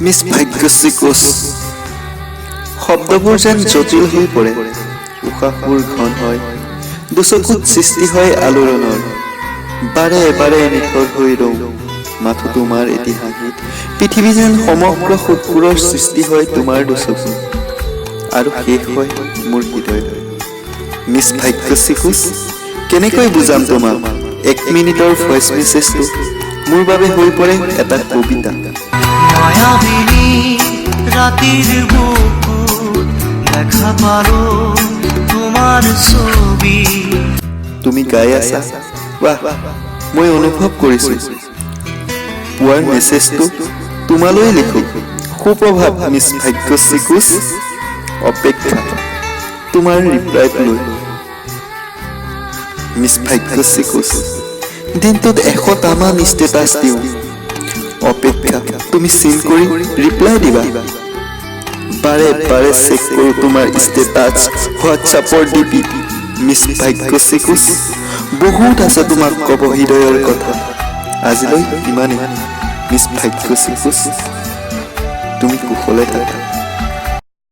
Miss Bhagyashree Koch. শব্দবোৰ যেন জটিল হৈ পৰে, উশাহবোৰ ঘন হয়, দুচকুত সৃষ্টি হয় আলোড়নৰ। বাৰে বাৰে নিথৰ হৈ ৰওঁ মাথো তোমাৰ এটি হাঁহিত। পৃথিৱী যেন সমগ্ৰ সুখবোৰৰ সৃষ্টি হয় তোমাৰ দুচকুত আৰু শেষ হয় মোৰ হৃদয়ত। মিছ ভাগ্যশ্ৰী কোচ, কেনেকৈ বুজাম তোমাক? এক মিনিটৰ ভইচ মেছেজটো মোৰ বাবে হৈ পৰে এটা কবিতা। মায়াবিনী ৰাতিৰ বুকুত দেখা পালো তোমাৰ ছবি। তুমি গাই আছা, বাহ, মই অনুভৱ কৰিছো। পুৱাৰ মেছেজটো তোমালৈ লিখো। সুপ্ৰভাত মিছ ভাগ্যশ্ৰী কোচ, অপেক্ষা তোমাৰ ৰিপ্লাইক লৈ। মিছ ভাগ্যশ্ৰী কোচ, দিনটোত 100টামান ষ্টেটাছ দিওঁ, অপেক্ষা তুমি চিন কৰি ৰিপ্লাই দিবা। বাৰে বাৰে চেক কৰোঁ তোমাৰ ষ্টেটাছ, হোৱাটছআপৰ ডিপি। মিছ ভাগ্যশ্ৰী কোচ, বহুত আছে তোমাক ক'ব হৃদয়ৰ কথা। আজিলৈ ইমানেই। মিছ ভাগ্যশ্ৰী কোচ, তুমি কুশলে থাকা।